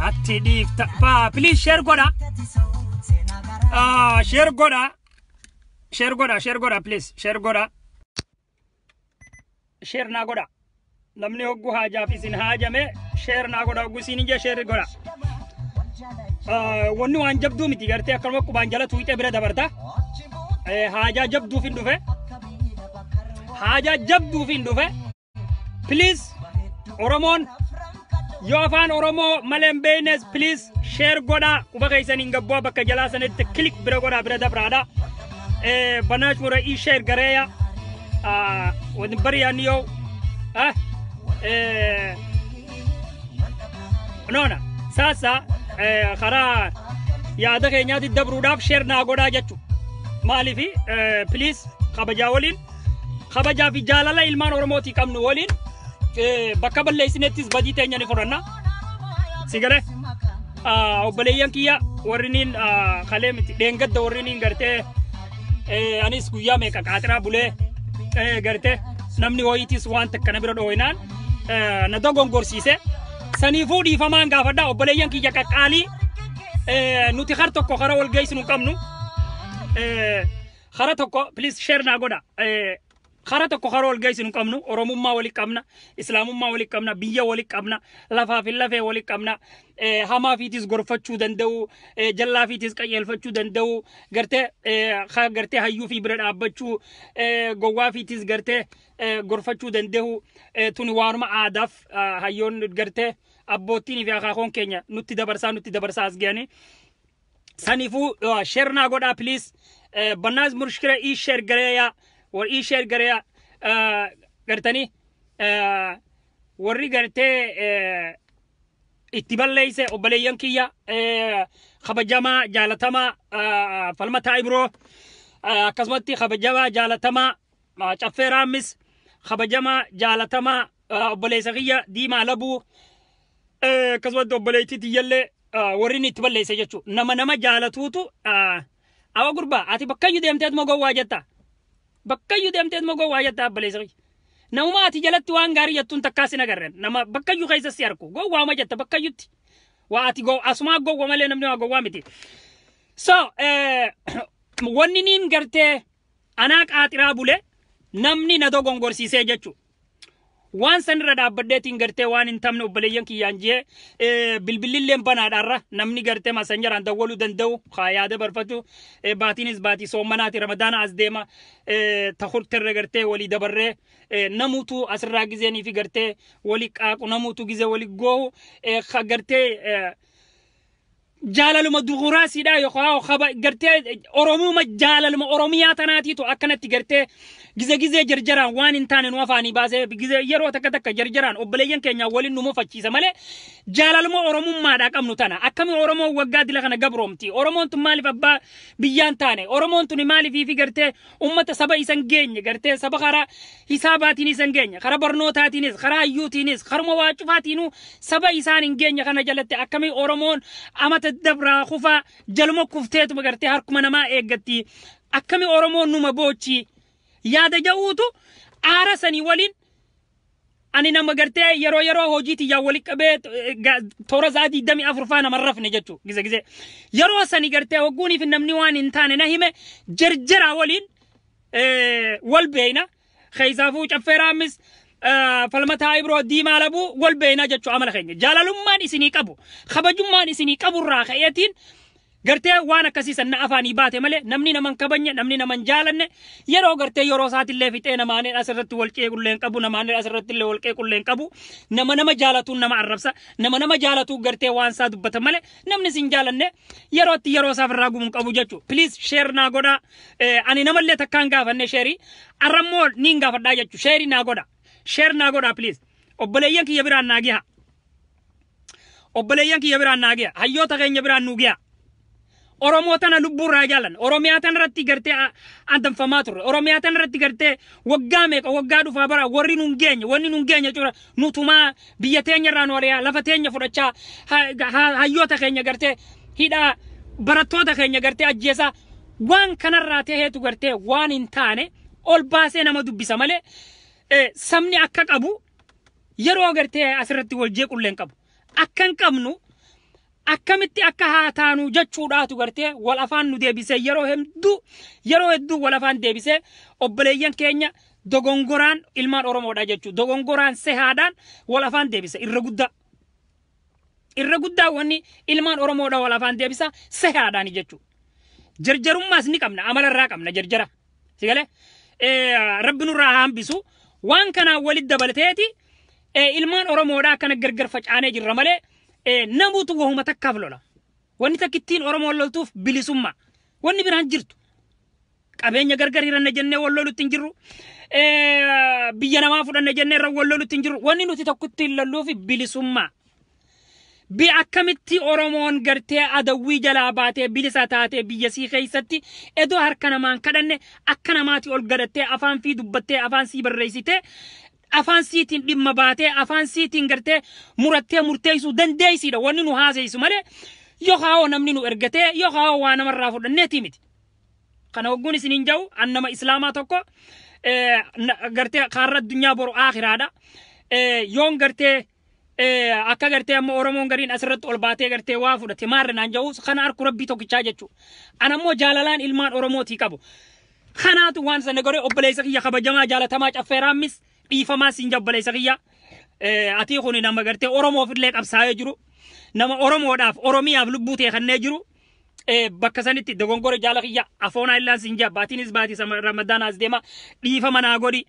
Natti dhiifta. Pa, please share godha. Ah, share godha. Share godha, share godha, please. Share godha. Share naa godha. Namni hoggu haajaaf isin haajame share naa godha, hoggu isin ija share godha. Wanni waan jabduu miti, gartee akkanuma qubaan jala tuuxee bira dabarta. Haajaa jabduuf hin dhufe. Haajaa jabduuf hin dhufe. Please, Oromoon yoo afaan Oromoo malee hin beeknes, please share godha. Quba keessan hin gabbu'a, bakka jalaa sanitti click bira godha, bira dabraadha. Banaash mura ii share gareeya. Wani bari yoo. Unaona sasa, karaa yaada keenyaatti dabruudhaaf share naa godhaa jechuudha. Maaliifi, please, kabajaa waliin, kabajaa fi jaalala ilmaan Oromootii qabnu waliin, bakka balleessinettis badii teenya ni fudhanna. Si galee, obboleeyyan kiyya warri niin kalee miti dheengadda warri niin gartee anis guyyaa meeqa qaaxiraa bulee, gartee namni wayiitis waan takka na bira dhooyinaan na dogongorsiise. Saniifuu dhiifamaan gaafadha, obboleeyyan kiyya qaqqaalii. Nuti har tokko kara wal geessinu hin qabnu. Kara tokko, please share naa godha. Kara tokko kara wal geessinu hin qabnu. Oromummaa wali qabna, Islaamummaa wali qabna, biyya wali qabna, lafaa fi lafee wali qabna. Hamaa fiitis gorfachuu danda'u, jallaa fiitis qajeelfachuu danda'u, gartee gartee hayyuu fi bira dhaabbachuu, gowwaa fiitis gartee gorfachuu danda'u. Tuni waanuma aadaaf hayyoon gartee abboottiin fi akaakoon keenya nutti dabarsaa as ga'anii. Saniifuu share naa godhaa, please. Bannaas mushkila ii share gareeyaa, warri ii share gareeyaa gartanii warri gartee itti balleeyse, obboleeyyan kiyya kabajamaa jaalatamaa Falmataa Ibroo, akkasumatti kabajamaa jaalatamaa Caffee Raammis, kabajamaa jaalatamaa obboleessa kiyya Diimaa Labuu, akkasumatti obboleettii tiyyallee warri inni itti balleesse jechuudha. Nama nama jaalatuutu awa gurbaa, ati bakkayyuu deemteetuma gowwaa jetta. Bakkayyuu deemteetuma gowwaa jetta, obboleessa kiyya. Namuma ati jalatti waan gaarii jettuun takkaa sin agarren. Nama bakkayyuu keessa si arku. Gowwaama jetta bakkayyutti. Waa ati asumaa gowwa malee namni waa gowwaa miti. So, wanni niin gartee anaa qaaxiraa bule namni na dogongorsiisee jechuudha. Waan sanirra dhaabbadheetiin gartee waan hin tamne obboleeyyan kiyyaan jee bilbililleen banaadhaarra namni gartee masanjaraan dawwaluu danda'u haa yaada barfatu. Baatiinis baatii soommanaati, Ramadaana as deema, takurterra gartee walii dabarree, namutu asirraa gizeenii fi gartee walii qaaqu, namutu gizee walii goohu, gartee jaalaluma duhuraasiidha yookaan kaba gartee Oromuma, jaalaluma Oromiyaa tanaatiitu akkanatti gartee gize gizee jarjaraan waan hin taane nu afaanii baasee, gize yeroo takka takka jarjaraan obboleeyyan keenya waliin nu mufachiisa malee, jaalaluma Oromummaadhaa qabnu tana akkami Oromoon waggaa dila kana gabroomti? Oromoon tun maaliif abbaa biyyaan taane? Oromoon tun maaliif fi gartee ummata saba isan geenye, gartee saba karaa hisaabaatiin isan geenye, karaa barnootaatiinis, karaa hayyuutiinis, karuma waa cufaatiinuu saba isaan hin geenye kana jalatti akkamii Oromoon amata dabraa kufaa jaluma kufteetuma gartee harkuma namaa eeggatti? Akkamii Oromoon numa boochi yaada ja'uutu aara sanii waliin ani nama gartee yeroo yeroo hojii tiyyaa walitti qabee toora sa'a 24 faa nama rafne jechuu. Gize gize yeroo sani gartee hogguunii fi namni waan hin taane na hime jarjaraa waliin wal beeyna. Keessaafuu Caffee Raammis, Falmataa Ibroo, Diimaa Labuu wal beeyna jechuu. Amala keenya jaalalummaan isinii qabu, kabajummaan isinii qaburraa ka'eetiin gartee waan akkasii san na afaanii baate malee, namni naman kabajne, namni naman jaalanne yeroo gartee yeroo isaatillee fixee namaanii asirratti wal ceequllee hin qabu, namaanii asirratti illee wal qeequllee hin qabu. Nama nama jaalatuun nama arrabsa, nama nama jaalatu gartee waan isaa dubbata malee, namni sin jaalanne yerootti yeroo isaaf irraa gubuu hin qabu jechuudha. Please share naa godhaa. Ani namallee takkaan gaafanne share, arrammoo niin gaafadhaa jechuudha. Share naa godha, share naa godhaa, please. Obboleeyyan kiyya biraan naa giha, obboleeyyan kiyya biraan naa giha, hayyoota keenya biraan nuu giha. Oromoo tana lubbuurraa jaalan. Oromiyaa tana irratti gartee andanfamaa turre. Oromiyaa tana irratti gartee waggaa meeqa waggaa dhufaa bara warri nun geenye, wanni nun geenye jechuudha. Nutumaa biyya teenya irraa nu ari'aa, lafa teenya fudhachaa, hayyoota keenya gartee hidhaa, barattoota keenya gartee ajjeesaa, waan kanarraa taheetu gartee waan hin taane ol baasee nama dubbisa malee, sabni akka qabu yeroo gartee asirratti wal jeequllee hin qabu. Akka hin qabnu Akkamitti akka haa taanu jechuudhaatu gartee wal afaan nu deebisee yeroo hedduu wal afaan deebisee obboleeyyan keenya dogongoraan ilmaan Oromoodha jechuudha. Dogongoraan sehaadhaan wal afaan deebise irra guddaa. Irra guddaa wanni ilmaan Oromoodha wal afaan deebisa sehaadhaan jechuudha. Jarjarummaas ni qabna, amalarraa qabna jarjara. Sigalee Rabbi nurraa haa hambisu. Waan kanaan walitti dabalateeti ilmaan Oromoodha akkana gargar facaanee jirra malee namuutu wahuma takkaaf lola. Wanni takkittiin Oromoon loltuuf bilisummaa. Wanni biraan jirtu. Qabeenya gargar hiranna jennee wal lolutti hin jirru. Biyya namaa fudhanna jennee irra wal lolutti hin jirru. Wanni nuti tokkotti hin lolluuf bilisummaa. Bi akkamitti Oromoon gartee adawwii jalaa baatee bilisa taatee biyya sii keessatti edoo harka namaan kadhanne akka namaati ol gadattee afaan fi dubbattee, afaan sii barreessitee, afaan siitiin dhimma baatee, afaan siitiin gartee murattee murteessuu dandeessiidha wanni nu haaseisu malee yookaan namni nu ergatee yookaan waa namarraa fudhanneetii miti. Kana hogguun isiniin jau an nama Islaamaa tokko gartee kaarra addunyaa boru aakhiraadha. Yoon gartee akka gartee amma Oromoon gariin asirratti ol baatee gartee waa fudhate maarra naan jau kana arku Rabbii tokkichaa jechuudha. An ammoo jaalalaan ilmaan Oromootii qabu. Kanaatu waan sana godhe. Obboleessa kiyya kabajamaa jaalatamaa Caffeeraammis, dhiifamaa siin obboleessa kiyya. Atii kun nama gartee Oromoof illee qabsaa'ee jiru. Nama Oromoodhaaf, Oromiyaaf lubbuu ta'e kannee jiru. Bakka sanitti dogongora jaala kiyya afoonaa illaan siin jaa. Baatiinis baatii Ramadaanaas deema, dhiifama naa godhi.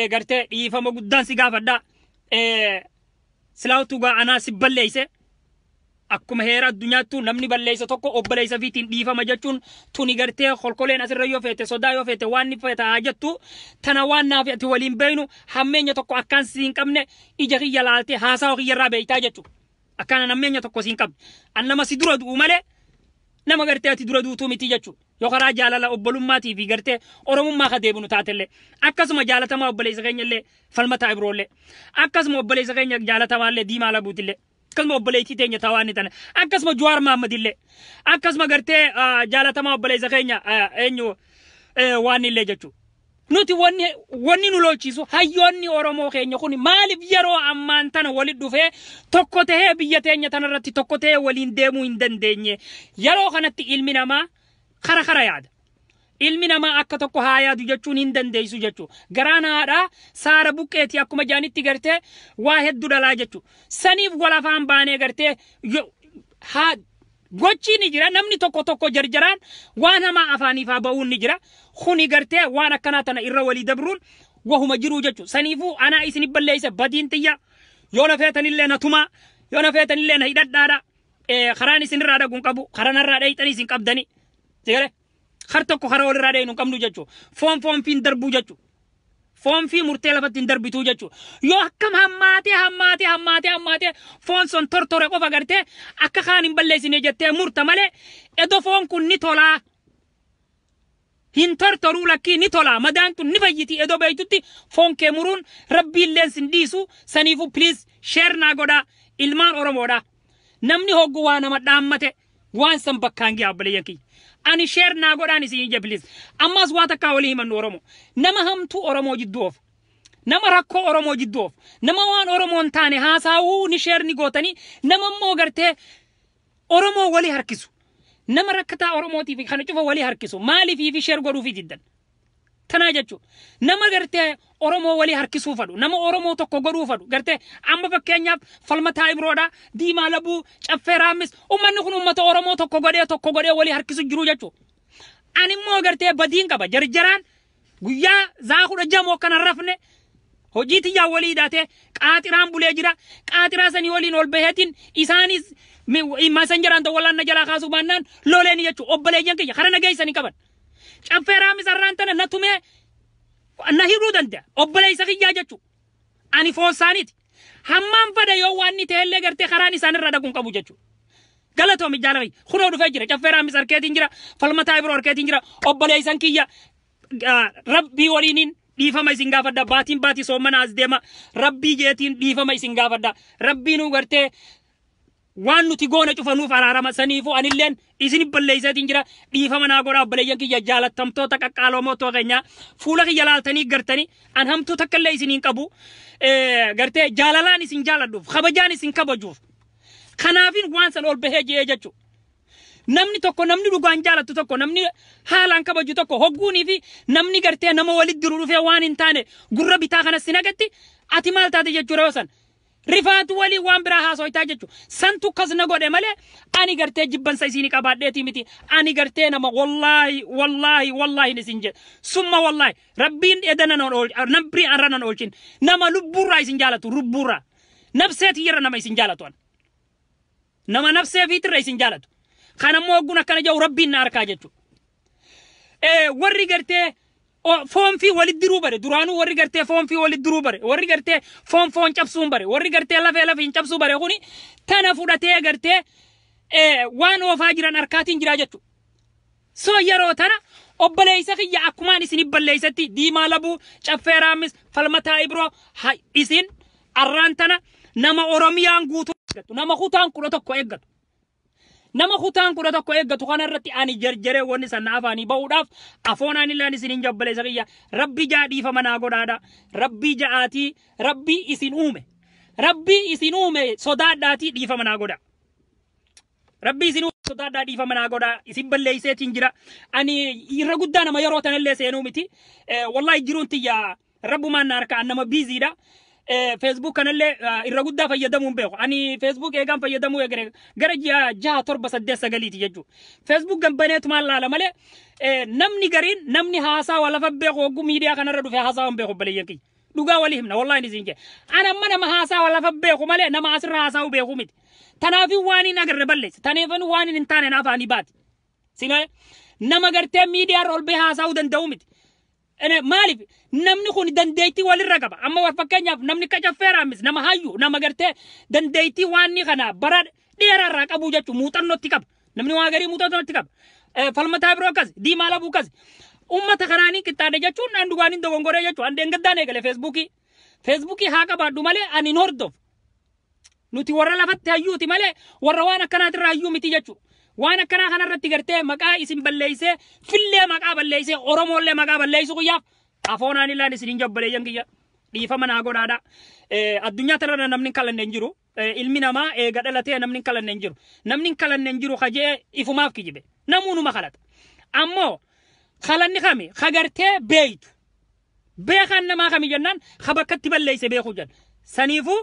Gartee dhiifama guddaan si gaafadha. Silaawtuu gaa anaa si balleeyse. Akkuma heera addunyaattu namni balleessa tokko obboleessa fiitiin dhiifama jechuun tuni gartee kolkoleen asirra yoo feete, sodaa yoo feete, waan ni feete haa jettu. Tana waan naaf ati waliin beeynu hammeenya tokko akkaan si hin qabne ija kiyya laaltee haasawa kiyyarraa beeytaa jechuudha. Akkaan hammeenya tokko si hin qabne. An nama si dura du'u malee nama gartee ati dura duutuu miti jechuudha. Yoo karaa jaalala obbolummaatii fi gartee Oromummaa ka deebinu taatellee, akkasuma jaalatamaa obboleessa keenya illee Falmataa Ibroollee, akkasuma obboleessa keenya jaalatamaallee Diimaa Labuutillee, akkasuma obboleettii teenya tawaanni tana, akkasuma Jawaar Mahammadillee, akkasuma gartee jaalatamaa obboleessa keenya eenyu waan illee jechuudha. Nuti wanni nu lolchiisu hayyoonni Oromoo keenya kun maaliif yeroo ammaan tana walit dhufee tokko tahee biyya teenya tanarratti tokko tahee waliin deemuu hin dandeenye? Yeroo kanatti ilmi namaa kara kara yaada. Ilmi namaa akka tokko haa yaadu jechuun hin dandeessu jechuudha. Garaan haadhaa saara buqqeetii akkuma jaanitti gartee waa hedduu dhalaa jechuudha. Saniif wal afaan baanee gartee haa gochi ni jira. Namni tokko tokko jarjaraan waan hamaa afaaniif haa ba'uun ni jira. Kuni gartee waan akkanaa tana irra walii dabruun wahuma jiruu jechuudha. Saniifuu anaa isin balleessa, badiin tiyya. Yoo na feetanillee na tumaa, yoo na feetanillee na hidhadhaadha. Karaan isinirraa dhaguun qabu, karaa narraa dhayxanii isin qabdani. Sigale kar tokko karaa walirraa dhayinu hin qabnu jechuudha. Foon foonfiin darbuu jechuudha. Foonfii murtee lafatti hin darbituu jechuudha. Yoo akkam hammaatee hammaatee hammaatee hammaatee foon son tortore qofa gartee akka kaan hin balleessine jettee murta malee edo foon kun ni tolaa. Hin tortoruu, lakkii, ni tolaa, madaan tun ni fayyiti edo beeytutti foon kee muruun Rabbiilleen sin dhiisu. Saniifuu please share naa godhaa, ilmaan Oromoodha. Namni hoggu waa nama dhaammate waan san bakkaan gi'a, obboleeyyan kiyya. Ani share naa godhaan isin ija please. Ammas waa takkaa walii himannu Oromoo. Nama hamtuu Oromoo jidduu oofa. Nama rakkoo Oromoo jidduu oofa. Nama waan Oromoon taane haasaawuu ni share ni gootanii, nama immoo gartee Oromoo walii harkisu. Nama rakkataa Oromootiif kana cufa walii harkisu. Maaliif fi share godhuufi diddan? Tanaa jechuudha. Nama gartee Oromoo walii harkisuu fadhu. Nama Oromoo tokko godhuu fadhu. Gartee amma fakkeenyaaf Falmataa Ibroodha. Diimaa Labuu, Caffee Raammis. Uummanni kun uummata Oromoo tokko godhee tokko godhee walii harkisu jiru jechuudha. Ani immoo gartee badiin qaba. Jarjaraan guyyaa zaa 16 moo akkana rafne, hojii tiyyaa walii hidhatee qaaxiraan bulee jira. Qaaxiraa sanii waliin ol baheetiin isaanis masanjaraan ta'u na jalaa kaasuu baannaan loleeni jechuudha. Obboleeyyan kiyya kara nageessanii qaban. Caffee Raamis arraan tana na tumee na hidhuu danda'a. Obboleessa kiyyaa jechuudha. Ani foon isaaniiti. Hammaan fada yoo waan inni ta'ellee gartee karaan isaanirra dhaquun qabu jechuudha. Galatoomi jaalala. Kunoo dhufee jira. Caffee Raamis harkeetiin jira. Falmataa Ibiroo harkeetiin jira. Obboleessan kiyya Rabbii waliiniin dhiifama isin gaafadha. Baatiin baatii soomana as deema. Rabbii jeetiin dhiifama isin gaafadha. Rabbiinuu gartee waan nuti goone cufa nuuf araarama. Saniifuu anilleen isin balleesseetiin jira, dhiifama naa godhaa. Obboleeyyan kiyya jaalattamtoota qaqqaalomootoo keenya, fuula kiyya laaltanii gartanii an hamtuu takka illee isin hin qabu. Gartee jaalalaan isin jaaladhuuf, kabajaan isin kabajuuf. Kanaafin waan san ol bahee jee jechuudha. Namni tokko namni dhugaan jaalattu tokko namni haalaan kabaju tokko hogguunii fi namni gartee nama walitti jiru dhufee waan hin taane gurra bitaa kanas si nagatti ati maal taate jechuudha yoo san. Rifaatu walii waan biraa haasoitaa jechuudha. Santu kas na godhe malee ani gartee jibbansa isiin qabaadheetii miti. Ani gartee nama wallaahi wallaahi wallaahi isin jedhe. Summa wallaahi rabbiin edana nan oolchin nabri arra nan oolchin nama lubbuurraa isin jaalatu lubbuurraa. Nafseetii irra nama isin jaalatu. Nama nafsee fiitirra isin jaalatu. Kanammoo hogguun akkana jedhu rabbiin na harkaa jechuudha. Warri gartee foon fi walitti diruu bare duraanuu warri gartee foon fi walitti diruu bare warri gartee foon foon cabsuun bare warri gartee lafee lafee hin cabsuu bare kuni tana fudhatee gartee waan oofaa jiran harkaatiin jira jechuudha. So yeroo tana obboleessa kiyya akkumaan isin balleessatti Diimaa Labuu Caffee Raamis Falmataa Ibroo isin arraan tana nama Oromiyaan guutuu eeggatu nama kutaan 11 eeggatu. Nama kutaan 11 eeggatu kanarratti ani jarjaree wanni sana afaanii ba'uudhaaf afoonaan illaan isin hin jabballeessa kiyya rabbi jaa dhiifama naa godhaadha rabbi ja'aatii rabbi isin uume rabbi isin uume sodaadhaatii dhiifama naa godha rabbi isin uume sodaadhaa dhiifama naa godha isin balleesseetiin jira ani irra guddaa nama yeroo tanallee seenuu miti wallaahi jiruun tiyya rabbumaan na harka nama biiziidha. Facebook kanallee irra guddaa fayyadamuun beeku. Ani Facebook eegaan fayyadamuu eegale gara ji'a 6 7 8 9 jechuudha. Facebook gambaneetumaan laala malee namni gariin namni haasaa waa lafa beeku hogguu miidiyaa kanarra dhufe haasaa waan beeku obboleeyyan kiyya. Dhugaa walii himna wallaahi isin jee. Ani amma nama haasaa waa lafa beeku malee nama asirra haasaa'u beeku miti. Tanaafin waan hin agarre balleesse. Tanaafin waan hin taane naaf ani baati. Sinaa nama gartee miidiyaarra ol bahee haasa'uu danda'u miti. Maaliif namni kun dandeettii walirra qaba. Amma war fakkeenyaaf namni akka Caffee Raamis nama hayyuu nama gartee dandeettii waan ni kana bara dheeraarraa qabu jechuun muuxannootti qaba. Namni waa garii muuxannootti qaba. Falmataa Biroo akkas Diimaa Labuu akkas. Uummata kanaanii qixxaadhe jechuun an dhugaan hin dogongoree jechuun an deengaddaan eegale Feesbuukii. Feesbuukii haa qabaadhu malee ani hin hordofu. Nuti warra lafatti hayyuuti malee warra waan akkanaatirra hayyuu miti jechuudha. Waan akkanaa kanarratti gartee maqaa isin balleessee fillee maqaa balleessee Oromoollee maqaa balleessu guyyaaf afoonaan illaan isin hin jabbaleeyyan kiyya dhiifama naa godhaadha. Addunyaa tanarra namni hin kalanne hin jiru. Ilmi namaa eega dhalatee namni hin kalanne hin jiru. Namni hin kalanne hin jiru kajee ifumaaf kijibe. Namuunuma kalata. Ammoo kalanni kami kagartee beeytu. Beekaan namaa kami jennaan ka bakkatti balleesse beekuu jenna. Saniifuu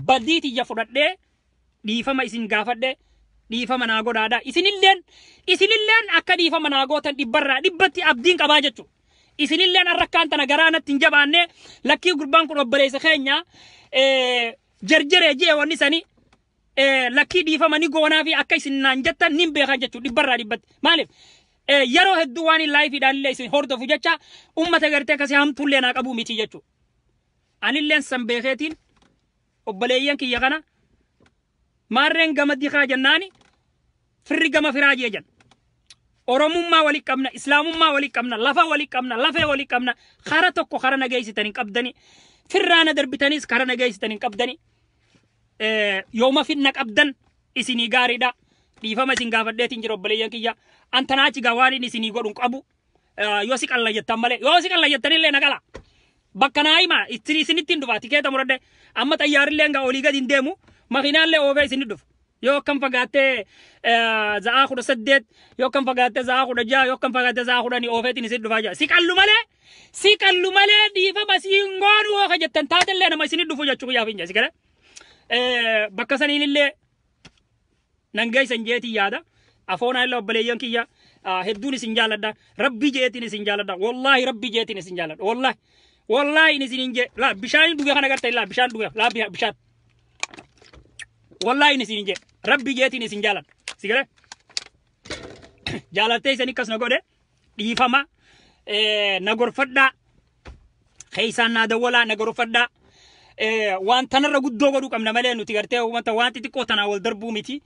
badii tiyya fudhadhee dhiifama isin gaafadhee dhiifama naa godhaadha. Isinilleen akka dhiifama naa gootan dhibbarraa dhibbatti abdiin qabaa jechuudha. Isinilleen arrakkaan tana garaa natti hin jabaanne lakkii gurbaan kun obboleessa keenya jarjaree jee wanni sani lakkii dhiifama ni goonaa fi akka isin naan jettan nin beekan jechuudha dhibbarraa dhibbatti. Maaliif yeroo hedduu waan hin laayifiidhaan illee isin hordofu jecha uummata gartee akkasii hamtuullee naa qabuu miti jechuudha. Anilleen san beekeetiin obboleeyyan kiyya kana maarreen gama dikaa jennaani firri gama firaa jee jenna. Oromummaa walii qabna, Islaamummaa walii qabna, lafa walii qabna, lafee walii qabna. Kara tokko kara nageessitan hin qabdani. Firraana darbitanis kara nageessitan hin qabdani. Yooma finna qabdan isinii gaariidha. Dhiifama isin gaafadheetiin jira obboleeyyan kiyya. Antanaachi gaa waan inni isinii godhu hin qabu. Yoo si qalla jettan malee yoo si qalla jettanillee na qala. Bakka naa himaa isinitti hin dhufa tikeeta muradhe. Amma xayyaarillee gaa olii gadi hin deemu. Makiinaallee oofee isinii dhufa. Yoo akkam fagaattee za'aa 18 yoo akkam fagaattee za'aa 16 yoo akkam fagaattee za'aa 10 oofeetiin isin dhufaa jira. Si qallu malee dhiifama si hin goonu yoo jettan taatellee nama isinii dhufu jechuu guyyaa fi si galee. Bakka saniinillee nan geessan jeetii yaada. Afoonaa illee obboleeyyan kiyya hedduun isin jaaladha. Rabbi jeetiin isin jaaladha. Wallaahi rabbi jeetiin isin jaaladha. Wallaahi. Wallaahi isin hin jee. Laa bishaan dhuge kana gartee laa bishaan dhuge laa bishaan. Wallaahi isin hin jee. Rabbi jeetiin isin jaaladha. Si galee? Jaalattee isin akkas na godhe dhiifama na gorfadhaa. Keessaan naa dawwalaa na gorfadhaa. Waan tanarra guddoo godhuu qabna malee nuti gartee wanta waan xixiqqoo tanaa wal darbuu miti.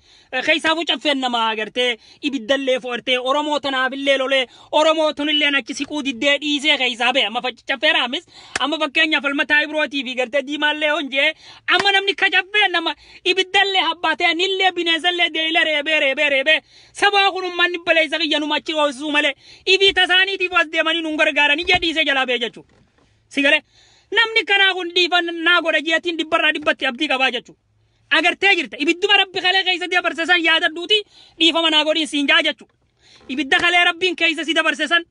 Keessaafuu caffeen namaa gartee ibiddallee fo'artee Oromoo tanaafillee lolee Oromoo tunillee achi siquu diddee dhiisee keessaa ba'e. Amma Caffee Raamis amma fakkeenyaaf Falmataa Ibrootii fi gartee Diimaallee honjee amma namni ka caffee nama ibiddallee habbaatee nillee bineensallee deeyila reebee reebee reebee sabaa kun ummanni baleessa kiyya numa achi oosisuu malee ibii tasaaniitiif as deemanii nun gargaaranii jee dhiisee jalaa ba'e jechuudha. Si galee? Namni kanaa kun dhiifama naa godha jeetiin dhibbarraa dhibbatti abdii qabaa jechuudha. Agartee jirta. Ibidduma rabbi kalee keessa dabarse san yaadadhuuti dhiifama naa godhiin siin jaa jechuudha. Ibidda kalee rabbiin keessa si dabarse san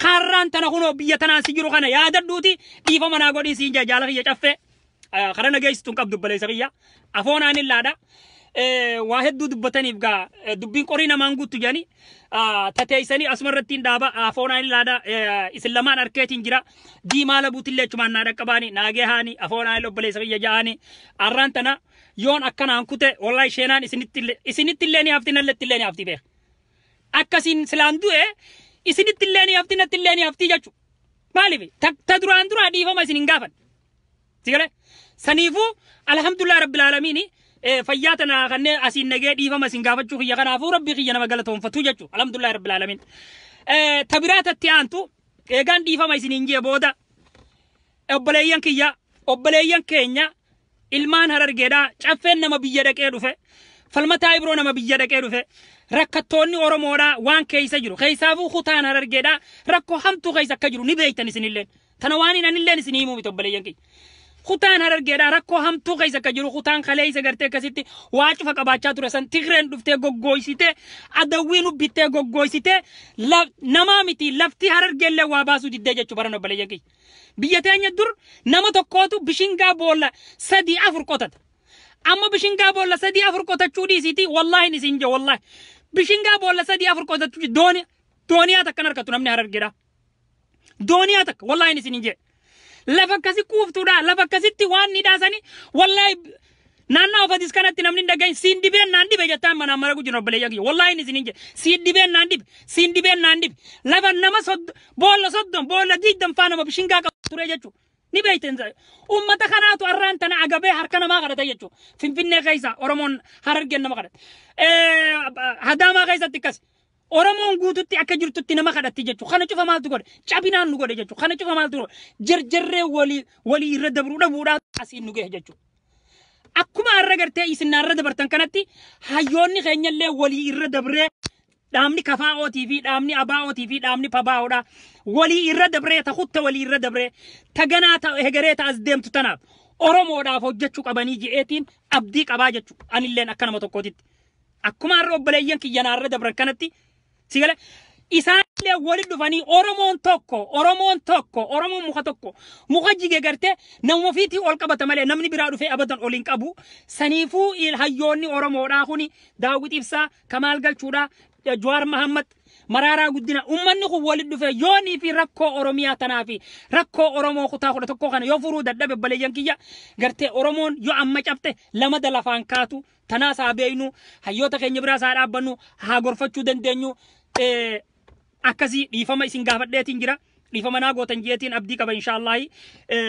karraan tana kunoo biyya tanaan si jiru kana yaadadhuuti dhiifama naa godhiin siin jaa jaala kiyya caffee. Karaa nageessitu hin qabdu baleessa kiyya. Afoonaan illaadha. Waa hedduu dubbataniif gaa dubbiin qorii namaan guuttu jedhanii tateessanii asuma irratti hin dhaaba afoonaan illaadha isin lamaan harkeetiin jira diimaa labuutillee achumaan naa dhaqqabaani naagee haani afoonaan obboleessa kiyya ja'aani arraan tana yoon akkanaan kute wallahi sheenaan isinitti illee ni hafti nalletti illee ni hafti beeka akkasiin silaan du'e isinitti illee ni hafti natti illee ni hafti jechuudha maaliif ta duraan duraa dhiifama isin hin gaafan sigale saniifuu alhamdulillah rabbil aalamiini fayyaa tana kanneen asiin nagee dhiifama isin gaafachuu kiyya kanaafuu rabbii kiyya nama galatoonfatu jechuudha alhamdulillah rabbil aalamiin. Ta biraa tatti aantu eegaan dhiifama isin hin jee booda obboleeyyan kiyya obboleeyyan keenya ilmaan harargeedhaa caffeen nama biyya dhaqee dhufe falmataa ibroo nama biyya dhaqee dhufe rakkattoonni oromoodhaa waan keessa jiru keessaafuu kutaan harargeedhaa rakkoo hamtuu keessa akka jiru ni beektan isinilleen tana waan hin anilleen isin himuu miti obboleeyyan kiyya. Kutaan harargeedhaa rakkoo hamtuu keessa akka jiru kutaan kaleessa gartee akkasitti waa cufa qabaachaa ture san Tigreen dhuftee goggooysitee adawwiin ubbittee goggooysitee namaa miti lafti harargeellee waa baasuu diddee jechuu baran obboleeyyan kiyya. Biyya teenya dur nama tokkootu bishingaa boolla 3 4 qotata. Amma bishingaa boolla 3 4 qotachuu dhiisiiti wallaahi isin jee wallaahi bishingaa boolla 3 4 qotachuu dooniyaa takkan harkatu namni harargeedhaa. Dooniyaa takka wallaahi isin jee. Lafa akkasi kuuftuudha lafa akkasitti waan ni dhaasanii wallaahi naannoo ofatis kanatti namni hin dhagahin siin dhibeen naan dhibe jettaan manaan mara gujjin obboleeyyan kiyya wallaahi isin hin jedhe siin dhibeen naan dhibe siin dhibeen naan dhibe lafa nama boolla 30 boolla 20 faa nama bishingaa qabu ture jechuudha. Ni beektan uummata kanaatu arraan tana agabee harka namaa kadhata jechuudha. Finfinnee keessa Oromoon harargeen nama kadhata. Hadaamaa keessatti akkas. Oromoon guututti akka jirtutti nama kadhatti jechuudha. Kana cufa maaltu godhe? Cabinaan nu godhe jechuudha. Kana cufa maaltu godhe? Jarjarree walii irra dabruu dhabuudhaan asiin nu gahe jechuudha. Akkuma har'a gartee isin irra dabartan kanatti hayyoonni keenyallee walii irra dabree dhaabni kafaa'ootii fi dhaabni abaa'ootii fi dhaabni pabaa'oodha. Walii irra dabree ta kutta walii irra dabree ta ganaa ta hegeree ta as deemtu tanaaf Oromoodhaaf hojjechuu qabanii je'eetiin abdii qabaa jechuudha. Anilleen akka nama tokkootitti. Akkuma har'a obboleeyyan kiyyanaa irra dabran kanatti sigale isaanillee walitti dhufanii Oromoon tokko Oromoon tokko Oromoon muka tokko muka jige gartee nama ofiitii ol qabata malee namni biraa dhufee abadan ol hin qabu. Saniifuu hayyoonni Oromoodhaa kuni Daawit Ibsaa, Kamaal Galchuudhaa, Jawaar Mahammad, Maraaraa Guddina uummanni kun walitti dhufe yoonii fi rakkoo Oromiyaa tanaa fi rakkoo Oromoo kutaa 11 kana yoo furuu dadhabe obboleeyyan kiyya gartee Oromoon yoo amma cabte lamada lafaan kaatu tanaas haa beeknu hayyoota keenya biraas haa dhaabbannu haa gorfachuu dandeenyu. Akkasii dhiifama isin gaafadheetiin jira dhiifama naa gootan jeetiin abdii qaba inshaallahi.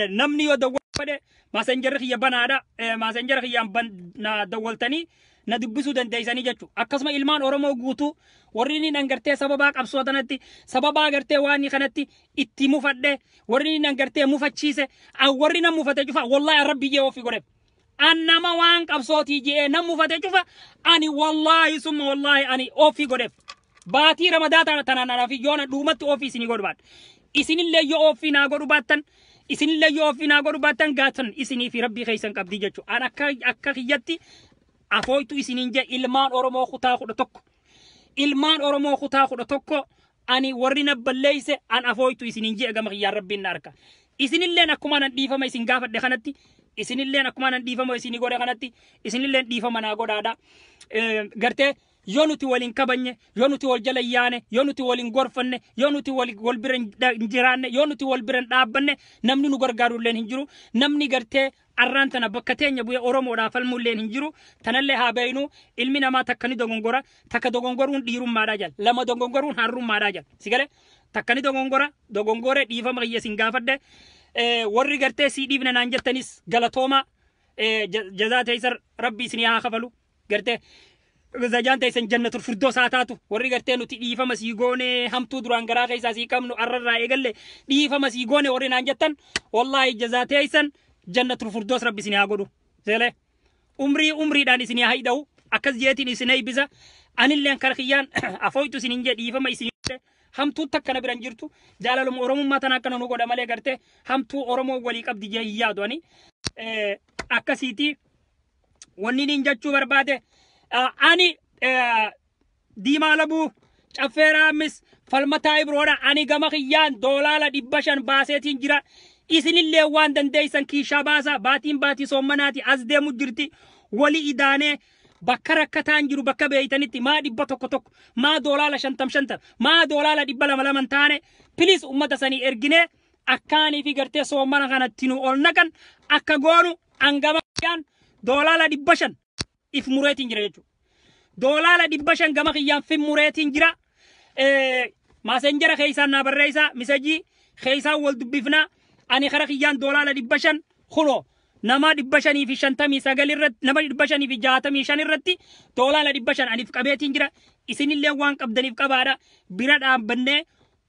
Namni yoo dawwalfadhe maasenjarri kiyya banaadha maasenjara kiyyaan na dawwaltanii na dubbisuu dandeessanii jechuudha. Akkasuma ilmaan Oromoo guutuu warri inni dhangartee sababaa qabsoo tanatti sababaa gartee waan kanatti itti mufadhe warri inni dhangartee mufachiise warri na mufate cufa wallaahi rabbi jee ofii godhe. An nama waan qabsootii jee na mufate cufa ani wallaahi summa wallaahi ani ofii godheef. Baatii ramadaa tanaan anaaf yoona dhuumatti ofii isinii godhu baadha. Isinillee yoo ofii naa godhu baattan isinillee yoo ofii naa godhu baattan gaatan isinii fi rabbii keessan qabdii jechuudha. An akka kiyyatti afooytu isiniin jee ilmaan Oromoo kutaa 11. Ilmaan Oromoo kutaa 11 ani warri na balleeyse an afooytu isiniin jee gama kiyyaan rabbiin na arka. Isinilleen akkuma nan dhiifama isin gaafadhe kanatti isinilleen akkuma nan dhiifama isinii godhe kanatti isinilleen dhiifama naa godhaadha. Gartee yoo nuti waliin kabanye yoo nuti wal jala yaane yoo nuti waliin gorfanne yoo nuti wal bira hin jiraanne yoo nuti wal bira hin dhaabbanne namni nu gargaaru illeen hin jiru namni gartee arraan tana bakka teenya bu'ee Oromoodhaaf falmuu illeen hin jiru tanallee haa beeknu ilmi namaa takka ni dogongora takka dogongoruun dhiirummaadhaa jala lama dogongoruun harrummaadhaa jala si galee takka ni dogongora dogongoree dhiifama kiyya isin gaafadhe warri gartee sii dhiifne naan jettanis galatooma jazaa teessar rabbi isinii haa kafalu gartee Zajaan teessan jannatul firdoos haa taatu warri gartee nuti dhiifama sii goone hamtuu duraan garaa keessaa sii qabnu arrarraa eegalle dhiifama sii goone warri naan jettan wallaahi jazaa teessan jannatul firdoos rabbi isinii haa godhu seelee umrii umriidhaan isinii haa hidha'u akkas jeetiin isin eebbisa anilleen kara kiyyaan afooytu isiniin jee dhiifama isinii hamtuu takka na biran jirtu jaalaluma Oromummaa tana akkana nu godha malee gartee hamtuu Oromoo walii qabdi jee hin yaadu ani akkasiiti. Wanni niin jechuu barbaade ani Diimaa Labuu, Caffee Raammis, Falmataa Ibroodha. Ani gama kiyyaan $500 baaseetiin jira. Isinillee waan dandeessan kiishaa baasa. Baatiin baatii soommanaati as deemu jirti. Wali idaanee bakka rakkataan jiru bakka beeytanitti maa 100 1 maa $50 50 maa $200 2 taane please ummata sanii erginee akkaanii fi gartee soommana kanatti nu ol naqan akka goonu hangama kiyyaan $500 if mureetiin jira jechuudha. $500 gama kiyyaan fin mureetiin jira. Messenger keessaan naa barreessaa, message keessaan wal dubbifnaa. Ani kara kiyyaan $500 kunoo nama 559 irratti, nama 565 irratti $500 aniif qabeetiin jira. Isinillee waan qabdaniif qabaadha. Bira dhaabbannee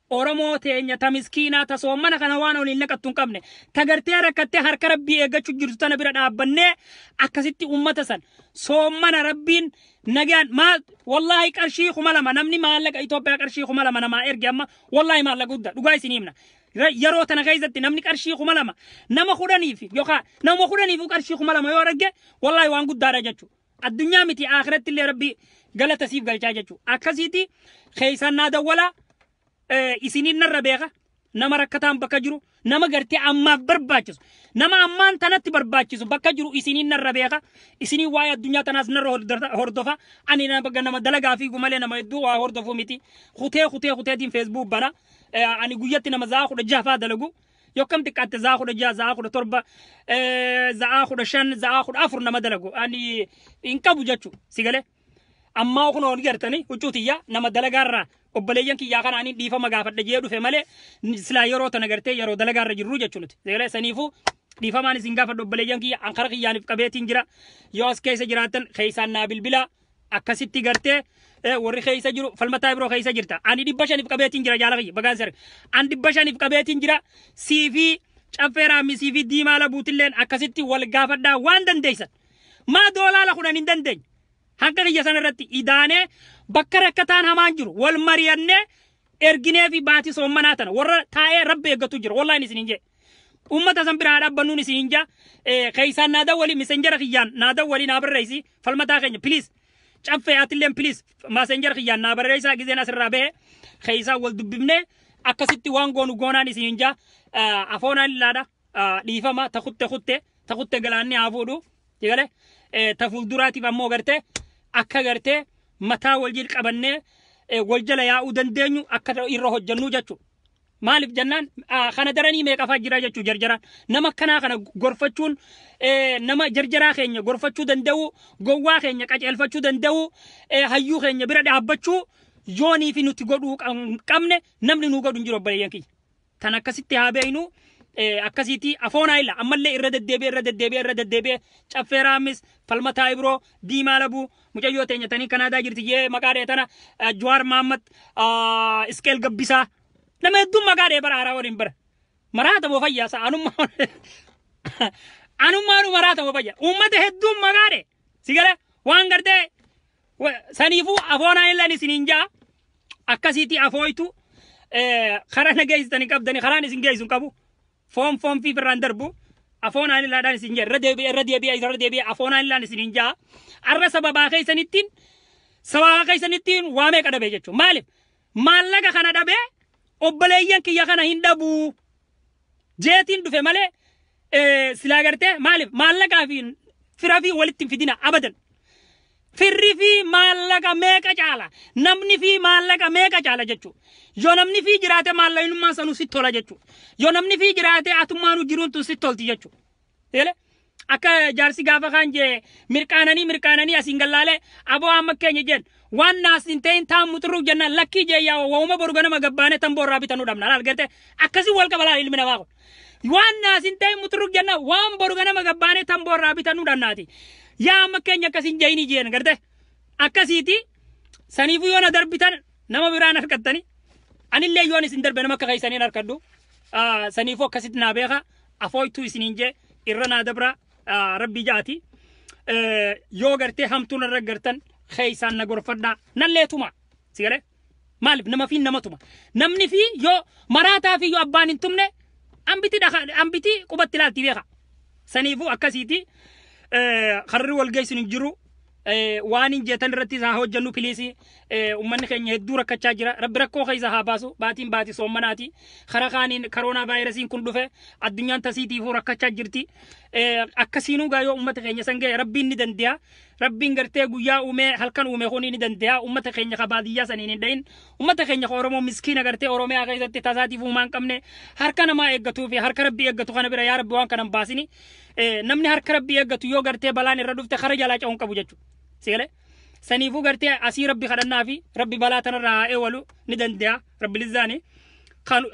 Oromoo teenya ta miskiinaa ta soommana kana waan oliin naqattu hin qabne, ta gartee rakkattee harka rabbii eeggachuu jirtu tana bira dhaabbannee akkasitti ummata san soommana rabbiin nagaan maa. Wallaahi qarshii 2000 namni maallaqa Itoophiyaa qarshii 2000 namaa erge amma wallaahi maallaqa guddaa, dhugaa isin himna. Yeroo tana keessatti namni qarshii 2000 nama 10f yookaan nama 10f qarshii 2000 yoo arge wallaahi waan guddaadha jechuudha. Addunyaa miti, akhiratti illee rabbii galata siif galchaa jechuudha. Akkasiiti keessaan naa dawwalaa. Isiniin narra beeka. Nama rakkataan bakka jiru, nama gartee ammaaf barbaachisu, nama ammaan tanatti barbaachisu bakka jiru isiniin narra beeka. Isiniin waa'ee addunyaa tanaas narra hordofa. Ani nama dalagaa fiigu malee nama hedduu waa hordofuu miti. Kutee kutee kuteetiin Facebook bana. Ani guyyatti nama za'aa 16 faa dalagu. Yokkam xiqqaatte za'aa 16, za'aa 17, za'aa 15, za'aa 14 nama dalagu. Ani hin qabu jechuu si galee. Ammaa kun ol gartanii huccuu tiyya nama dalagaarraa obboleeyyan kiyyaa kana ani dhiifama gaafadha jee dhufe malee silaa yeroo tana gartee yeroo dalagaarra jirru jechuu nuti. Segalee saniifuu dhiifamaan isin gaafadha obboleeyyan kiyya, an kara kiyyaaniif qabeetiin jira. Yoo as keessa jiraattan keessaan naa bilbilaa, akkasitti gartee warri keessa jiru. Falmataa biroo keessa jirta. Ani 500f qabeetiin jira, jaala kiyya bagaan sare. An 500f qabeetiin jira. Siifii Caffee Raammisii fi Diimaa Labuutilleen akkasitti wal gaafadhaa waan dandeessan. Maa $10 hin dandeenye. Hanqa kiyya sana irratti idaanee bakka rakkataan hamaan jiru wal mari'annee erginee fi baatii soommanaa tana warra taa'ee rabbi eeggatu jira, wallaahi isin hin jee. Uummata san biraa dhaabbannuun isin hin jaa. Keessaan naa dawwali, messenger kiyyaan naa dawwali, naa barreessi, Falmataa keenya please. Caffee atilleen please messenger kiyyaan naa barreessaa. Gizeen asirraa bahe keessaan wal dubbifnee akkasitti waan goonu goonaan isin hin jaa. Afoonaan illaadha, dhiifama ta kutte kutte ta kutte galaanni haa fuudhu galee ta fuulduraatiif ammoo gartee akka gartee mataa wal jil qabannee wal jala yaa'uu dandeenyu akka irra hojjannuu jechuudha. Maaliif jennaan kana daranii meeqafaa jira jechuu jarjaraan nama akkanaa kana gorfachuun, nama jarjaraa keenya gorfachuu danda'u, gowwaa keenya qaceelfachuu danda'u, hayyuu keenya bira dhaabbachuu yoonii fi nuti godhuu qabne namni nu godhu hin jiru, obboleeyyan kiyya. Tan akkasitti haa beeynu. Akkasiiti afoonaa illa ammallee irra deddeebi'ee irra deddeebi'ee irra deddeebi'ee Caffee Raammis, Falmataa Ibroo, Diimaa Labuu, mucayyoo teenya tanii Kanaadaa jirti jee maqaa dhee tana, Jawaar Mahammad, Isqeel Gabbisaa, nama hedduun maqaa dhee bara haaraa waliin bara maraata moo fayyaa sa anummaa anummaanu maraata moo fayyaa uummata hedduun maqaa dhee si galee waan gartee saniifuu afoonaa illaan isiniin jaa. Akkasiiti afooytu karaa na geessitanii qabdanii karaan isin geessu hin qabu. Foon foon fi firraan darbu afoonaan illaadhaan isin jaa, irra deebi'ee irra deebi'ee irra deebi'ee afoonaan illaan isin jaa. Arra sababaa keessanittiin waa meeqa dhabee jechuudha. Maaliif maallaqa kana dhabee obboleeyyan kiyya kana hin dhabuu jeetiin dhufe malee silaa gartee maaliif maallaqaa fi fira fi walitti hin fidina abadan. Firri fi maallaqa meeqa caala? Namni fi maallaqa meeqa caala jechuudha. Yoo namni fi jiraate maallaqnummaan sanuu sitti tola jechuudha. Yoo namni fi jiraate atummaanuu jiruun tun sitti tolti jechuudha. Eele akka jaarsi gaafa kaan jee mirqaananii mirqaananii asiin gallaalee aboo amma keenya jeen waan naas hin ta'in taan muxurruuf jennaan lakkii jee yaa waa'uma boru ganama gabbaanee tamboo irraa bitanuu dhabna laal gartee akkasii wal qaba laal ilmi namaa kun. Waan naas hin ta'in muxurruuf jennaan waan boru ganama gabbaanee tamboo irraa bitanuu dhabnaati. Yaa amma keenya akkasiin jayinii jeen garte akkasiiti. Saniifuu yoo na darbitan nama biraan harkattani, anillee yoon isin darbe nama akka keessaniin harkadhu. Saniifuu akkasitti naa beeka, afooytuu isiniin jee irra naa dabra rabbii jaati. Yoo gartee hamtuun irra gartan keeysaan na gorfadhaa, nallee tuma si galee. Maaliif nama fi nama tuma namni fi yoo maraataa fi yoo abbaan hin tumne ambiti ambiti qubatti ilaalti beeka. Saniifuu akkasiiti. Karri wal geessin hin jiru. Waan hin jeetan irratti haa hojjennu, please. Uummanni keenya hedduu rakkachaa jira. Rabbi rakkoo keessa haa baasu. Baatiin baati soommanaati. Karaa kaaniin koronaa vaayirasiin kun dhufe, addunyaan tasiitiifuu rakkachaa jirti. Akkasiinuu gaa yoo uummata keenya san ga'e, Rabbiin ni danda'a. Rabbiin gartee guyyaa uumee halkan uume kun ni danda'a. Uummata keenya ka baadiyyaa saniin hin dhayin, uummata keenya ka Oromoo miskiina gartee Oromiyaa keessatti tasaatiif uumaa hin qabne, harka namaa eeggatuu fi harka Rabbii eeggatu kana bira, yaa Rabbi, waan kana hin baasini. Namni harka Rabbii eeggatu yoo gartee balaan irra dhufte kara jalaa ca'uu hin qabu jechuudha. Sigalee saniifuu gartee asii Rabbi kadhannaa fi Rabbi balaa tanarraa haa eewalu, ni danda'a Rabbi lizaani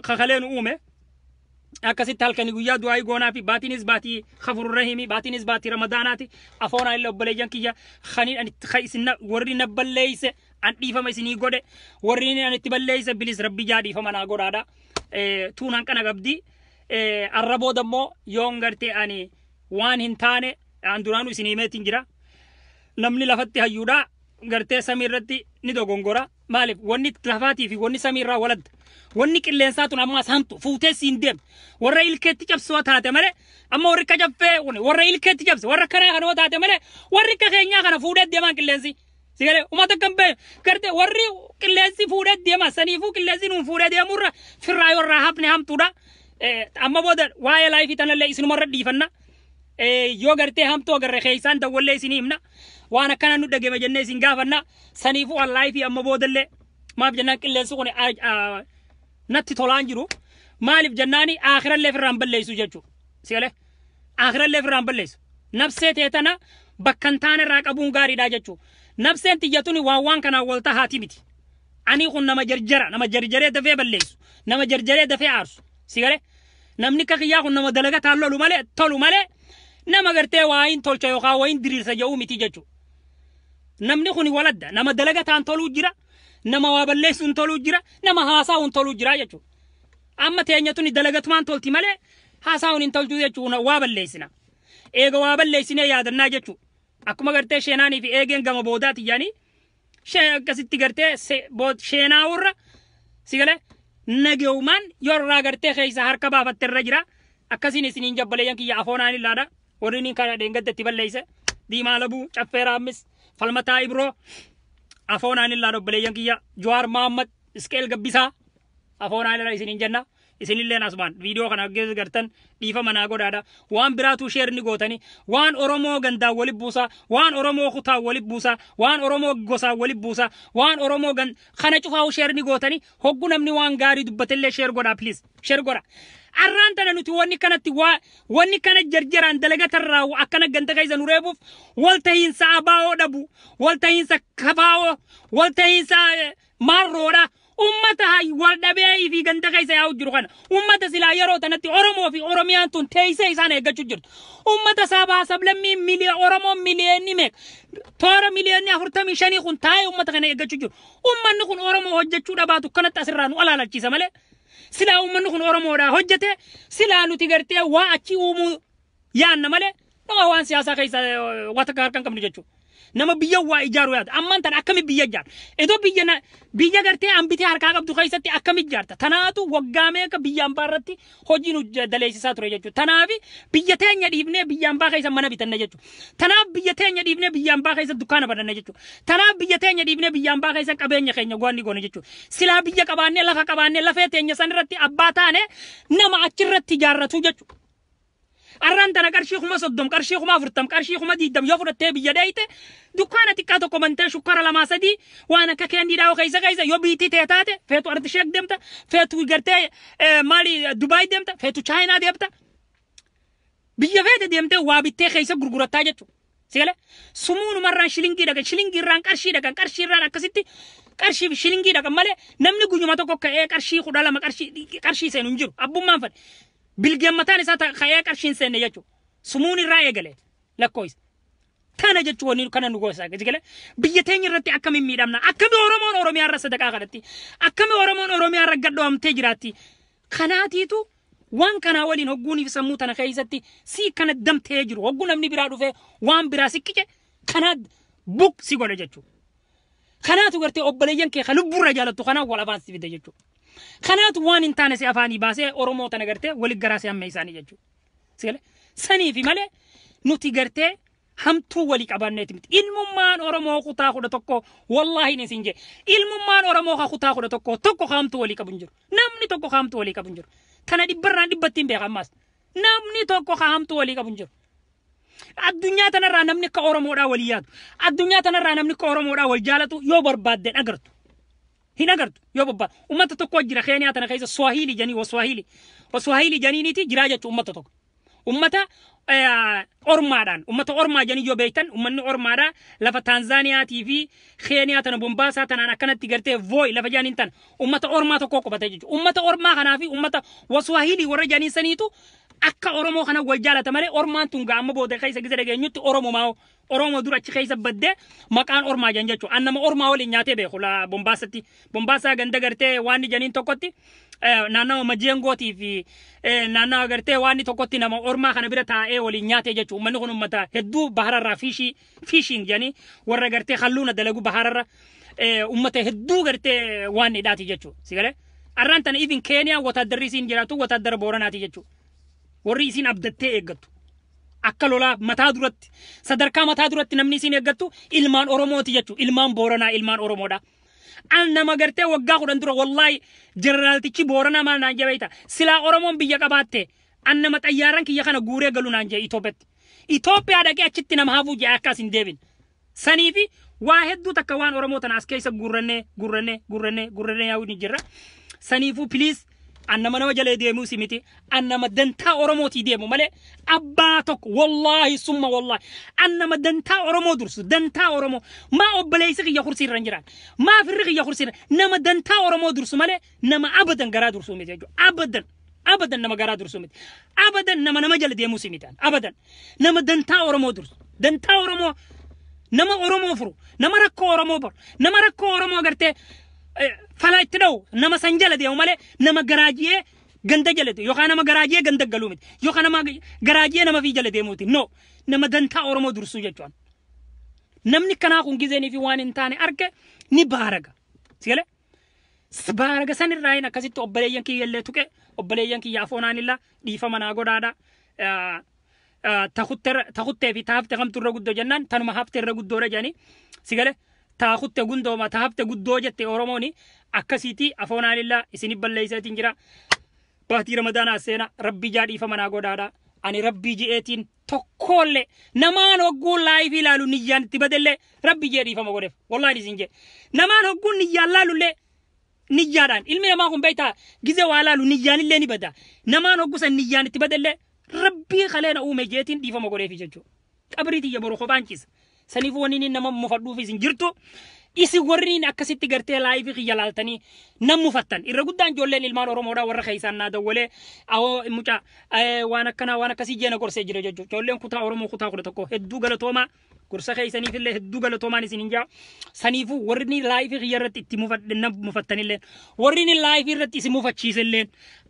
kakalee nu uume. Akkasitti halkanii guyyaa du'aayii goonaa fi baatiinis baatii Ghafururrahiimi, baatiinis baatii Ramadaanaati. Afoonaa illee, obboleeyyan kiyya, kaniin ani isin warri na balleeyse an dhiifama isinii godhe, warri ani itti balleeyse bilis Rabbi jaa dhiifama naa godhaadha. Tuun hanqana qabdi. Arra booda immoo yoon gartee ani waan hin taane an duraanuu isinii himeetiin jira. Namni lafatti hayyuudha gartee samii irratti ni dogongora. Maaliif? Wanni lafaatii fi wanni samii irraa waladda. Wanni qilleensaa tun ammaas hamtu fuutee siin deem. Warra ilkeetti cabsoo taate malee, amma warri kacaffee warra ilkeetti cabse, warra kanaa kana taate malee, warri akka keenyaa kana fuudhee deemaan qilleensi. Sigalee uummata kan ba'e gartee warri qilleensi fuudhee deema. Saniifuu qilleensi nuun fuudhee deemurra firraa yoo irraa hafne hamtuudha. Amma booda waa'ee live tanallee isinumarra dhiifanna. Yoo gartee hamtuu agarre keessaan dawwallee isinii himna. Waan akkana nu dhageme jennee isin gaafanna. Saniifuu an live amma boodallee, maaf jennaan, qilleensi kun natti tolaan jiru. Maaliif jennaani, aakhirallee firraan balleessu jechuudha. Sigalee aakhirallee firraan balleessu. Nafsee teetana bakka hin taane irraa qabuun gaariidha jechuudha. Nafseen tiyyatuni waan waan kanaan wal tahaati miti. Ani kun nama jarjara, nama jarjaree dafee balleessu, nama jarjaree dafee aarsu. Sigalee namni akka kiyyaa kun nama dalagataan lolu malee, tolu malee, nama gartee waa hin tolcha yookaan waa hin diriirsa jedhuu miti jechuudha. Namni kun waladda, nama dalagataan toluu jira, nama waa balleessuun toluu jira, nama haasa'uun toluu jira jechuudha. Amma teenya tuni dalagatumaan tolti malee haasa'uun hin tolchu jechuudha, waa balleessina. Eega waa balleessinee yaadannaa jechuudha. Akkuma gartee sheenaanii fi eegeen gama boodaati yaanii akkasitti gartee sheenaawurra, sigalee, nageumaan yorraa gartee keessa harka baafatte irra jira. Akkasiin isiniin jabbaleeyyan kiyya, afoonaan illaadha. Warri niin kana dheengadda itti balleeyse. Diimaa Labuu, Caffee Raammis, Falmataa Ibroo, afoonaan illaadha obboleeyyan kiyya. Jawaar Mahammad, Isqeel Gabbisaa, afoonaan illaadha isiniin jenna. Isinilleen asumaan viidiyoo kana keessa gartan dhiifama naa godhaadha. Waan biraatu share ni gootanii, waan Oromoo gandaan wali buusaa, waan Oromoo kutaan wali buusaa, waan Oromoo gosaan wali buusaa, waan Oromoo gan kana cufaa share ni gootanii. Hoggu namni waan gaarii dubbatellee share godhaa, please, share godhaa. Arraan tana nuti wanni kanatti waa wanni kana jarjaraan dalagatarraa akkana ganda keessa nu reebuuf waltahiinsa abaa'oo dhabu, waltahiinsa kafaa'oo, waltahiinsa maarroodha. Ummata wal dhabee fi ganda keessa yaa'u jiru kana, ummata silaa yeroo tanatti Oromoo fi Oromiyaan tun teessee isaan eeggachuu jirtu. Ummata sabaa sablammii Oromoo miliyoonni meeqa, toora miliyoonni 45 kun taa'ee ummata kana eeggachuu jiru. Ummanni kun Oromoo hojjechuu dhabaatu kanatti asirraa nu alaalachiisa malee, silaa ummanni kun Oromoodhaa hojjete, silaa nuti gartee waa achi uumuu yaanna malee, nama waan siyaasaa keessa waa takka harka hin qabnu jechuudha. Nama biyya waa ijaaru yaada. Ammaan tana akkami biyya ijaarta? Iddoo biyya na biyya gartee hambitee harkaa qabdu keessatti akkami ijaarta? Tanaatu waggaa meeqa biyya ambaa irratti hojii nu daleessisaa ture jechuudha. Tanaaf biyya teenya dhiifnee biyya ambaa keessa mana bitanna jechuudha. Tanaaf biyya teenya dhiifnee biyya ambaa keessa dukkaana bananna jechuudha. Tanaaf biyya teenya dhiifnee biyya ambaa keessa qabeenya keenya go'anni goone jechuudha. Silaa biyya qabaannee, lafa qabaannee, lafee teenya san irratti abbaa taane, nama achirratti ijaarratu jechuudha. Arraan tana qarshii 30,000, qarshii 40,000, qarshii 20,000 yoo fudhattee biyya dheeyte, dukkaana xiqqaa tokko bantee, shukkara lamaa sadii waan akka keendiidhaa keessa keessa yoo biitii ta'e taate, feetu Artisheek deemta, feetu gartee maali Dubaay deemta, feetu Chaayinaa deemta. Biyya feete deemtee waa bittee keessa gurgurattaa jechuudha. Sigale sumuunumarraan shilingii dhaqan, shilingiirraan qarshii dhaqan, qarshiirraan akkasitti qarshii fi shilingii dhaqan malee, namni guyyuma tokko ka'ee qarshii 12 qarshii seenu hin jiru. Abbummaan fadhe. Bilgeen mataan isaa ka'ee qarshiin seenne jechuudha. Sumuun irraa eegale lakkoofsa. Tana jechuun wanni kana nu goosa. Sigale biyya teenya irratti akkamiin miidhamna? Akkami Oromoon Oromiyaa irra sadaqaa kadhatti? Akkami Oromoon Oromiyaa irra gadhoomtee jiraatti? Kanaatiitu waan kanaa waliin hogguuniif sammuu tana keessatti si kana damtee jiru, hogguu namni biraa dhufee waan biraa siqqice, kanaa buk si godha jechuudha. Kanaatu gartee obboleeyyan kee kan lubbuurra jaalattu kanaan wal afaan si fide jechuudha. Kanaatu waan hin taane si afaanii baasee Oromoo tana gartee walit garaa si hamme isaanii jechuudha. Sigale saniifi malee nuti gartee Hamtuu walii qabanneeti miti. Ilmummaan Oromoo kutaa 11, wallaahi ni isin jee. Ilmummaan Oromoo kutaa 11 tokko hamtuu walii qabu hin jiru. Namni tokko hamtuu walii qabu hin jiru. Tana dhibbarraan dhibbattiin beeka ammaas. Namni tokko hamtuu walii qabu hin jiru. Addunyaa tanarraa namni akka Oromoodhaa walii yaadu. Addunyaa tanarraa namni akka Oromoodhaa wal jaalatu yoo barbaadde agartu. Hin agartu yoo barbaadde. Uummata tokko jira Keeniyaa tana keessa, Swahili janii, Waswahili. Waswahili janiiniiti jiraa jechuudha uummata tokko. Uummata ormaadhaan, uummata ormaa janii yoo beektan, uummanni ormaadhaa lafa Taanzaaniyaatii fi Keeniyaa tana Bombaasaa tanaan akkanatti gartee Voi lafa janiin tana uummata ormaa tokko qubate jechuudha. Uummata ormaa kanaa fi uummata Waswahili warra janiin saniitu akka Oromoo kana wal jaalata malee, ormaan tun amma booda keessa gisa dhageenyutti Oromoo maa Oromoo dura achi keessa baddee maqaan ormaa jan jechuudha. An nama ormaa waliin nyaatee beeku la Bombaasatti. Bombaasaa ganda gartee waan janiin tokkotti, naannawa Majeengootii fi naannawa gartee waan tokkotti nama ormaa kana bira taa'ee waliin nyaatee jechuudha. Uummanni kun uummata hedduu bahararraa fishing jedhanii warra gartee halluuna dalagu, bahararra uummata hedduu gartee waan hidhaati jechuudha. Si galee? Arraan tana even Keeniyaa wataaddarri isiin jiraatu wataaddara Booranaati jechuudha. Warri isiin abdattee eeggattu. Akka lolaa mataa duratti, sadarkaa mataa duratti namni isiin eeggattu ilmaan Oromooti jechuudha. Ilmaan Booranaa ilmaan Oromoodha. An nama gartee waggaa 10 dura, wallaahi, jeneraaltichi Booranaa maal naan jee beekta? Silaa Oromoon biyya qabaatte an nama xayyaaran kiyya kana guuree galu naan jee Itoophiyaatti. Itoophiyaa dhaqee achitti nama hafuu jee akkas hin deebin. Saniifi waa hedduu takka waan Oromoo tana as keessa guurrannee guurrannee guurrannee guurrannee yaa'uu ni jirra. Saniifuu please, an nama nama jalee deemuu si miti. An nama dantaa Oromootii deemu malee abbaa tokko, wallaahi summa wallaahi, an nama dantaa Oromoo dursu, dantaa Oromoo. Maa obboleessi kiyya kursiirra hin jiraan, maa firri kiyya kursiirra, nama dantaa Oromoo dursu malee nama abadan garaa dursuu miti jechuudha. Abadan abadan nama garaa dursuu miti. Abadan nama nama jala deemuu si miti. Abadan nama dantaa Oromoo dursu, dantaa Oromoo, nama Oromoo furu, nama rakkoo Oromoo baru, nama rakkoo Oromoo gartee fala itti dha'u, nama san jala deemu malee nama garaajiyee ganda jala deemu yookaan nama garaajiyee ganda galuu miti yookaan nama garaajiyee nama fi jala deemuu miti. No, nama dantaa Oromoo dursuu jechuudha. Namni kanaa kun gizeenii fi waan hin taane arge ni baaraga. Si galee? Baaraga sanirraa hin akkasitti obboleeyyan kiyya illee tuqe, obboleeyyan kiyya afoonaan illaa dhiifama naa godhaadha. Takuttee fi taafte kamtu irra guddoo jennaan, tanuma hafte irra guddoodha jedhanii, si galee, taakutte gundooma taafte guddoo jette Oromooni. Akkasiiti, afoonaan illaa isinif balleesseetiin jira. Baatii Ramadaanaa seena, rabbii jaa dhiifama naa godhaadha. Ani rabbii ji'eetiin tokkollee namaan hogguun live ilaalu niyyaan itti badellee rabbii jee dhiifama godheef. Wallaahi isin jee. Namaan hogguun niyyaan laalullee niyyaadhaan ilmi namaa kun beektaa gize waa laalu niyyaan illee ni bada. Namaan hoggusan niyyaan itti badellee rabbii kaleena uume jeetiin dhiifama godheefi jechuudha. Qabrii tiyya boru kophaan ciisa. Saniifuu wanni inni nama mufadhuufis hin jirtu. Isin warri inni akkasitti gartee live kiyya laaltanii nam mufattan. Irra guddaan ijoolleen ilmaan Oromoodhaa warra keessaan naa dawwalee awoo mucaa waan akkanaa waan akkasii jeena gorsee jira jechuudha. Ijoolleen kutaa Oromoo kutaa 11 hedduu galatoomaa. Gorsa keessaniifillee hedduu galatoomaan isin hin jaa. Saniifuu warri inni live kiyya irratti itti mufadhe nam mufattanillee, warri inni live irratti isin mufachiisellee,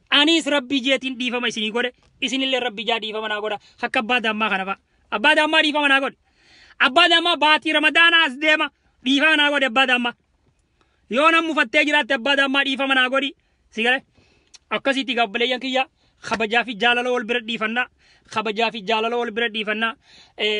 anis rabbii jeetiin dhiifama isinii godhe, isinillee rabbii jaa dhiifama naa godha. Akka abbaa dammaa kana fa'a. Abbaa dammaa dhiifama naa godhe. Abbaa dammaa baatii Ramadaanaa as deema, dhiifama naa godhe abbaa dammaa. Yoo nam mufattee jiraatte, abbaa dammaa dhiifama naa godhi. Si galee? Akkasitti gaabbileeyyan kiyya, kabajaa fi jaalala wal bira dhiifannaa. Kabajaa fi jaalala wal bira dhiifannaa.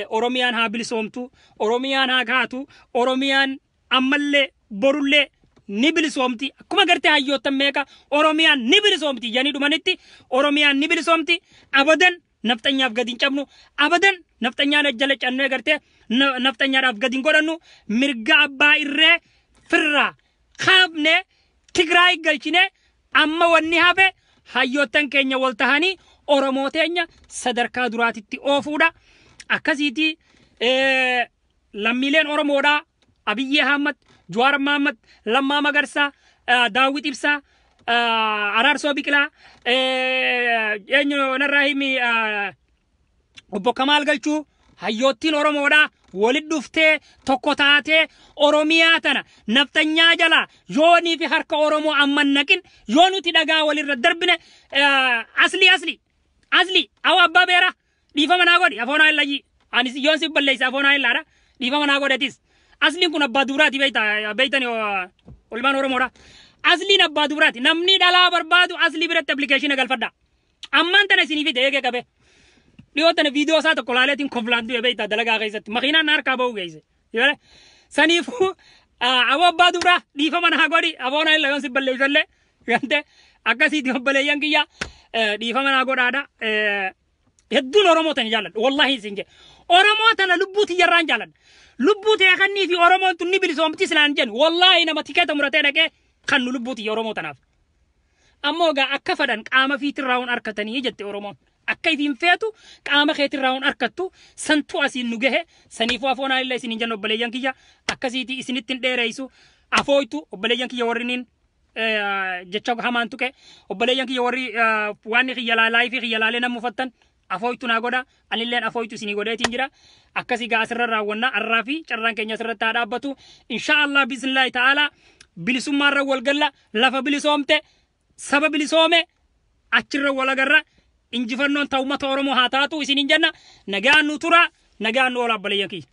Oromiyaan haa bilisoomtu. Oromiyaan haa kaatu. Oromiyaan ammallee borullee ni bilisoomti. Akkuma gartee hayyoottan meeqa Oromiyaan ni bilisoomti jedhanii dhumanitti, Oromiyaan ni bilisoomti. Abadan nafxanyaaf gadi hin cabnu. Abadan nafxanyaan jala cannee gartee nafxanyaadhaaf gadi hin godhannu. Mirga abbaa irree firraa kaafne, Tigraay galchine. Amma wanni hafe hayyoottan keenya wal tahanii Oromoo teenya sadarkaa duraatitti oofuudha. Akkasiiti lammiileen Oromoodhaa Abiyyi Ahmad, Jawaar Mohammad, Lammaa Magarsaa, Daawit Ibsaa, Araarsoo Biqilaa, eenyu narraa himi, obbo Kamaal Galchuu, hayyoottiin Oromoodhaa walit dhuftee tokko taatee Oromiyaa tana nafxanyaa jalaa yoonii fi harka Oromoo amma naqin, yoo nuti dhagaa walirra darbine, asli asli asli awa abbaa beeraa dhiifama naa godhi, afoonaa illayyi, anis yoon si balleessa afoonaa illaadha, dhiifama naa godhatis. Asliin kun abbaa dubaraati, beekta, beektani olmaan Oromoodha. Asliin abbaa dubaraati. Namni dhalaa barbaadu aslii biratti application galfadha. Ammaan tana isinii fide eegee qabe. Dhiyoo tana viidiyoo isaa tokko laaleetiin koflaan du'e beektaa dalagaa keessatti. Makiinaan na harkaa ba'uu geesse. Saniifuu aboo abbaa dubraa dhiifama naa godhi aboona illa yoon si balleessallee gante akkasiiti obboleeyyan kiyya dhiifama naa godhaadha. Hedduun Oromoo tana jaalladha. Wallaahi isin jedhe. Oromoo tana lubbuu tiyyarraan jaalladha. Lubbuu ta'e kannii fi Oromoon tun ni bilisoomti silaan jennu. Wallaahi nama tikeeta muratee dhaqee kan nu lubbuu tiyya Oromoo tanaaf. Ammoo egaa akka fedhan qaama fiitirraa hun harkatanii jette Oromoon. Akka ifiin feetu qaama keetirraa hun harkattu santu asiin nu gahe saniifuu afoonaa illee isin hin jennu obboleeyyan kiyya akkasiiti isinitti hin dheereysu afooytu obboleeyyan kiyya warri niin jecha hamaan tuqe obboleeyyan kiyya warri waan kiyya laayifii kiyya laalee nama mufattan afooytu naa godha anilleen afooytu isinii godheetiin jira akkasii gaa asirra raawwanna arraa fi carraan keenya asirratti haa dhaabbatu insha Allah bismillaahi ta'ala bilisummaarra wal galla lafa bilisoomte saba bilisoome achirra wal agarra injifannoon ta'u uummata Oromoo haa taatu isiniin jenna nagaan nu tura nagaan nu oola obboleeyyan kiyya.